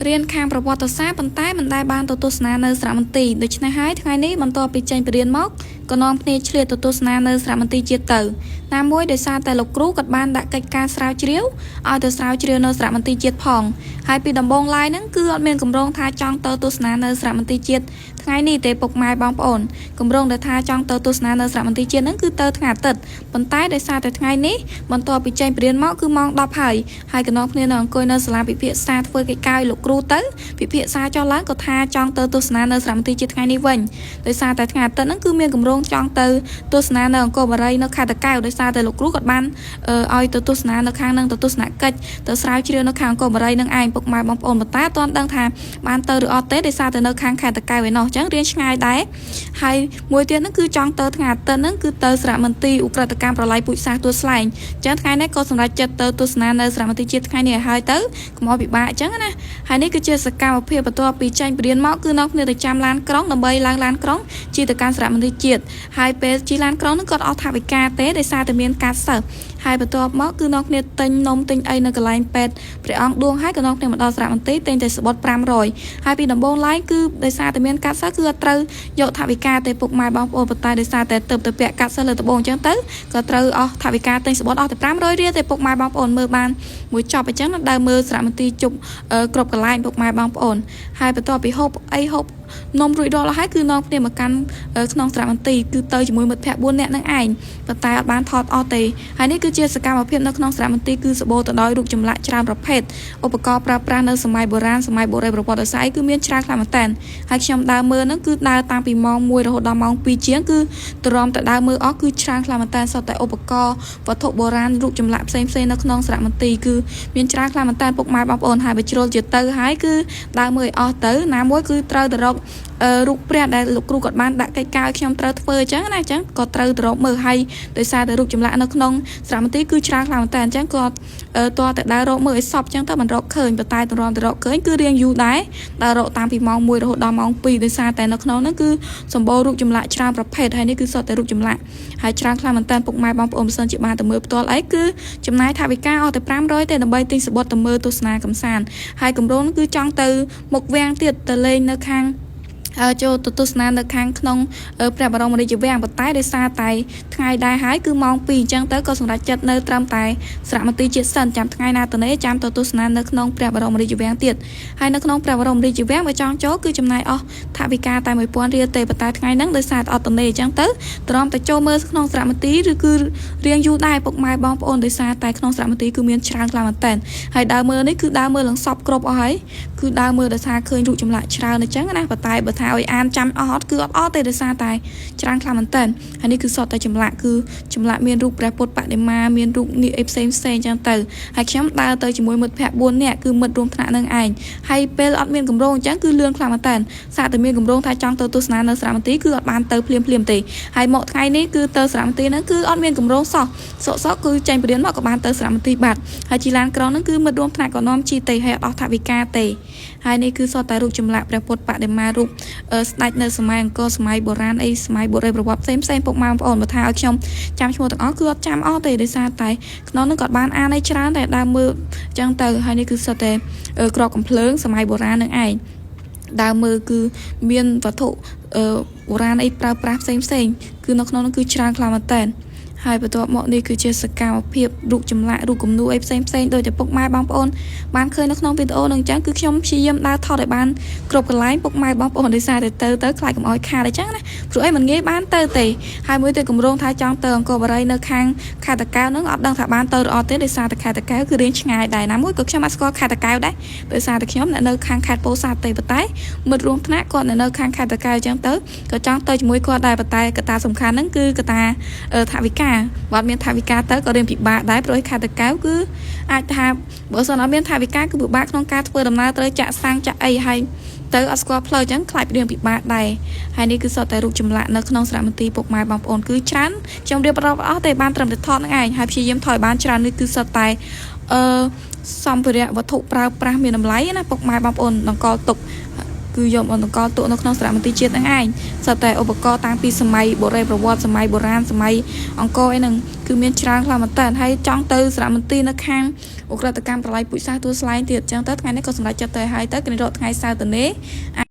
រៀនខាងប្រវត្តិសាស្ត្រប៉ុន្តែមិនដែលបានទៅទស្សនានៅសារមន្ទីរដូច្នេះហើយថ្ងៃនេះបន្ទាប់ពីចេញពីរៀនមកក៏នាំគ្នាឆ្លៀតទៅទស្សនានៅសារមន្ទីរជាតិទៅណាមួយដោយសារតែលោកគ្រូគាត់បានដាក់កិច្ចការស្រាវជ្រាវឲ្យទៅស្រាវជ្រាវនៅសារមន្ទីរជាតិផងហើយពីដំបូងឡើយហ្នឹងគឺអត់មានគម្រោងថាចង់ទៅទស្សនានៅសារមន្ទីរជាតិថ្ងៃនេះទេពុកម៉ែបងប្អូនគម្រោងដែលថាចង់ទៅទស្សនានៅសារមន្ទីរជាតិហ្នឹងគឺទៅថ្ងៃអាទិត្យប៉ុន្តែដោយសារតែថ្ងៃនេះបន្ទាប់ពីចេញពីរៀនមកគឺម៉ោង10ហើយហើយកណ្ដងគ្នានៅអង្គុយនៅសាលាពិភាក្សាធ្វើកិច្ចការឲ្យលោកគ្រូទៅពិភាក្សាចុះឡើងក៏ថាចង់ទៅទស្សនានៅសារមន្ទីរជាតិថ្ងៃនេះវិញដោយសារតែថ្ងៃអាទិត្យហ្នឹងគឺមានគម្រោងចង់ទៅទស្សនានៅអង្គរបុរីនៅខេត្តតាកែវដោយសារតែលោកគ្រូគាត់បានឲ្យទៅទស្សនានៅខាងហ្នឹងទៅទស្សនកិច្ចទៅស្រាវជ្រាវនៅខាងអង្គរបុរីនឹងឯងពុកម៉ែបងប្អូនប៉ុន្តែអត់ទាន់ដឹងថាបានទៅឬអត់ទេដោយសារតែនៅខាងខេត្តតាកែវឯណោះអញ្ចឹងរៀងឆ្ងាយដែរហើយមួយទៀតហ្នឹងគឺចង់ទៅថ្ងៃអាទិត្យហ្នឹងគឺទៅសារមន្ទីរឧក្រិដ្ឋកម្មប្រល័យពូជសាសន៍ទួលស្លែងអញ្ចឹងថ្ងៃនេះក៏សម្រេចចិត្តទៅទស្សនានៅសារមន្ទីរជាតិថ្ងៃនេះឲ្យហើយទៅកុំឲ្យពិបាកអញ្ចឹងណាហើយនេះគឺជាសកម្មភាពបន្ទាប់ពីចេញពីរៀនមកគឺនាំគ្នាទៅចាំឡានក្រុងដើម្បីឡើងឡានក្រុងជិះទៅកាន់សារមន្ទីរជាតិហើយពេលជិះឡានក្រុងហ្នឹងគាត់អត់ថវិកាទេដោយសារតែមានកាតសិស្សហើយបន្ទាប់មកគឺនាំគ្នាទិញនំទិញអីនៅកន្លែងពេទ្យព្រះអង្គឌួងហើយក៏នាំគ្នាមកដល់សារមន្ទីរទិញតែសំបុត្រ500ហើយពីដំបូងឡើយគឺដោយសារតែមានកាតសិស្សគឺអត់ត្រូវយកថវិកាទេពុកម៉ែបងប្អូនប៉ុន្តែដោយសារតែទៅទៅពាក់កាតសិស្សលើដំបូងអញ្ចឹងទៅក៏ត្រូវអស់ថវិកាទិញសំបុត្រអស់តែ500រៀលទេពុកម៉ែបងប្អូនមើលបានមួយចប់អញ្ចឹងដើរមើលសារមន្ទីរជប់គ្រប់កន្លែងពុកម៉ែបងប្អូនហើយបន្ទាប់ពីហូបអីហូបនំរួចរាល់ហើយគឺនាំគ្នាមកកាន់ក្នុងសារមន្ទីរគឺទៅជាមួយមិត្តភ័ក្តិ4នាក់នឹងឯងប៉ុន្តែអត់បានថតអស់ទេហើយនេះគឺជាសកម្មភាពនៅក្នុងសារមន្ទីរគឺសម្បូរទៅដោយរូបចម្លាក់ច្រើនប្រភេទឧបករណ៍ប្រើប្រាស់នៅសម័យបុរាណសម័យបុរេប្រវត្តិសាស្ត្រគឺមានច្រើនខ្លាំងមែនតើហើយខ្ញុំដើរមើលហ្នឹងគឺដើរតាំងពីម៉ោង1រហូតដល់ម៉ោង2ជាងគឺទ្រាំតែដើរមើលអស់គឺច្រើនខ្លាំងមែនតើសុទ្ធតែឧបករណ៍វត្ថុបុរាណរូបចម្លាក់ផ្សេងផ្សេងនៅក្នុងសារមន្ទីរគឺមានច្រើនខ្លាំងមែនតើពុកម៉ែបងប្អូនហើយបើជ្រុលជាទៅហើយគឺដើរមើលឲ្យអស់ទៅណាមួយគឺត្រូវទៅរករូបព្រះដែលលោកគ្រូគាត់បានដាក់កិច្ចការឲ្យខ្ញុំត្រូវធ្វើអញ្ចឹងណាអញ្ចឹងក៏ត្រូវទៅរកមើលហើយដោយសារតែរូបចម្លាក់នៅក្នុងសារមន្ទីរគឺច្រើនខ្លាំងមែនតើអញ្ចឹងគាត់តើតែដើររកមើលឲ្យសពអញ្ចឹងទៅមិនរកឃើញប៉ុន្តែទម្រាំទៅរកឃើញគឺរៀងយូរដែរដើររកតាំងពីម៉ោង1រហូតដល់ម៉ោង2ដោយសារតែនៅក្នុងហ្នឹងគឺសម្បូររូបចម្លាក់ច្រើនប្រភេទហើយនេះគឺសុទ្ធតែរូបចម្លាក់ហើយច្រើនខ្លាំងមែនតើពុកម៉ែបងប្អូនបើសិនជាបានទៅមើលផ្ទាល់អីគឺចំណាយថវិកាអស់តែ500ទេដើម្បីទិញសំបុត្រទៅមើលទស្សនាកំសាន្តហើយគម្រោងគឺចង់ទៅមុខវាំងទៀតទៅលេងនៅខាងចូលទៅទស្សនានៅខាងក្នុងព្រះបរមរាជវាំងប៉ុន្តែដោយសារតែថ្ងៃដែរហើយគឺម៉ោង2អញ្ចឹងទៅក៏សម្រេចចិត្តនៅត្រឹមតែសារមន្ទីរជាតិសិនចាំថ្ងៃណាទៅនេះចាំទៅទស្សនានៅក្នុងព្រះបរមរាជវាំងទៀតហើយនៅក្នុងព្រះបរមរាជវាំងបើចង់ចូលគឺចំណាយអស់ថវិកាតែ1000រៀលទេប៉ុន្តែថ្ងៃហ្នឹងដោយសារតែអត់ទំនេរអញ្ចឹងទៅទ្រាំតែចូលមើលក្នុងសារមន្ទីរឬគឺរៀងយូរដែរពុកម៉ែបងប្អូនដោយសារតែក្នុងសារមន្ទីរគឺមានច្រើនខ្លាំងមែនតើហើយដើរមើលនេះគឺដើរមើលឡើងសពគ្រប់អស់ហើយគឺដើរមើលដោយសារឃើញរូបចម្លាក់ច្រើនអញ្ចឹងណាប៉ុន្តែបើថាឲ្យអានចាំអស់អត់គឺអត់អស់ទេដោយសារតែច្រើនខ្លាំងមែនតើហើយនេះគឺសុទ្ធតែចម្លាក់គឺចម្លាក់មានរូបព្រះពុទ្ធបដិមាមានរូបនេះអីផ្សេងផ្សេងអញ្ចឹងទៅហើយខ្ញុំដើរទៅជាមួយមិត្តភ័ក្តិ4នាក់គឺមិត្តរួមថ្នាក់នឹងឯងហើយពេលអត់មានគម្រោងអញ្ចឹងគឺលឿនខ្លាំងមែនតើសាកតែមានគម្រោងថាចង់ទៅទស្សនានៅសារមន្ទីរគឺអត់បានទៅភ្លាមភ្លាមទេហើយមកថ្ងៃនេះគឺទៅសារមន្ទីរហ្នឹងគឺអត់មានគម្រោងសោះសុកសុកគឺចេញពីរៀនមកក៏បានទៅសារមន្ទីរបាត់ហើយជីឡានក្រុងហ្នឹងគឺមិត្តរួមថ្នាក់ក៏នាំជីទេហើយអត់អស់ថវិកាទេហើយនេះគឺសុទ្ធតែរូបចម្លាក់ព្រះពុទ្ធបដិមារូបស្ដេចនៅសម័យអង្គរសម័យបុរាណអីសម័យបុរេប្រវត្តិផ្សេងផ្សេងពុកម៉ែបងប្អូនបើថាឲ្យខ្ញុំចាំឈ្មោះទាំងអស់គឺអត់ចាំអស់ទេដោយសារតែក្នុងនោះគាត់បានអានអីច្រើនតែដើមមើលអញ្ចឹងទៅហើយនេះគឺសុទ្ធតែក្របកំភ្លើងសម័យបុរាណនឹងឯងដើមមើលគឺមានវត្ថុបុរាណអីប្រើប្រាស់ផ្សេងផ្សេងគឺនៅក្នុងនោះគឺច្រើនខ្លាំងមែនតើហើយបន្ទាប់មកនេះគឺជាសកម្មភាពរូបចម្លាក់រូបគំនូរអីផ្សេងផ្សេងដោយតែពុកម៉ែបងប្អូនបានឃើញនៅក្នុងវីដេអូនឹងអញ្ចឹងគឺខ្ញុំព្យាយាមដើរថតឲ្យបានគ្រប់កន្លែងពុកម៉ែបងប្អូនដោយសារតែទៅទៅខ្លាចកុំឲ្យខាតអញ្ចឹងណាព្រោះអីមិនងាយបានទៅទេហើយមួយទៅគម្រោងថាចង់ទៅអង្គរបុរីនៅខាងខេត្តតាកែវនឹងអត់ដឹងថាបានទៅឬអត់ទេដោយសារតែខេត្តតាកែវគឺរៀងឆ្ងាយដែរណាមួយក៏ខ្ញុំអត់ស្គាល់ខេត្តតាកែវដែរដោយសារតែខ្ញុំនៅខាងខេត្តពោធិ៍សាត់ទេប៉ុន្តែមិត្តរួមថ្នាក់គាត់នៅខាងខេត្តតាកែវអញ្ចឹងទៅក៏ចង់ទៅជាមួយគាត់ដែរប៉ុន្តែកត្តាសំខាន់ហ្នឹងគឺកត្តាថវិកាបើអត់មានថវិកាទៅក៏រៀងពិបាកដែរព្រោះខេត្តតាកែវគឺអាចថាបើសិនអត់មានថវិកាគឺពិបាកក្នុងការធ្វើដំណើរត្រូវចាក់សាំងចាក់អីហើយទៅអត់ស្គាល់ផ្លូវអញ្ចឹងខ្លាចរៀងពិបាកដែរហើយនេះគឺសុទ្ធតែរូបចម្លាក់នៅក្នុងសារមន្ទីរពុកម៉ែបងប្អូនគឺច្រើនខ្ញុំរៀបរាប់អស់ទេបានត្រឹមតែថតហ្នឹងឯងហើយព្យាយាមថយបានច្រើននេះគឺសុទ្ធតែអឺសម្ភារៈវត្ថុប្រើប្រាស់មានតម្លៃណាពុកម៉ែបងប្អូនដង្កល់ទុក គឺយកមកតម្កល់ទុកនៅក្នុងសារមន្ទីរជាតិហ្នឹងឯងសុទ្ធតែឧបករណ៍តាំងពីសម័យបុរេប្រវត្តិសម័យបុរាណសម័យអង្គរអីហ្នឹងគឺមានច្រើនខ្លាំងមែនតើហើយចង់ទៅសារមន្ទីរនៅខាងឧក្រិដ្ឋកម្មប្រល័យពូជសាសន៍ទួលស្លែងទៀតអញ្ចឹងទៅថ្ងៃនេះក៏សម្រេចចិត្តទៅហើយទៅគេរកថ្ងៃសៅរ៍ទៅនេះ។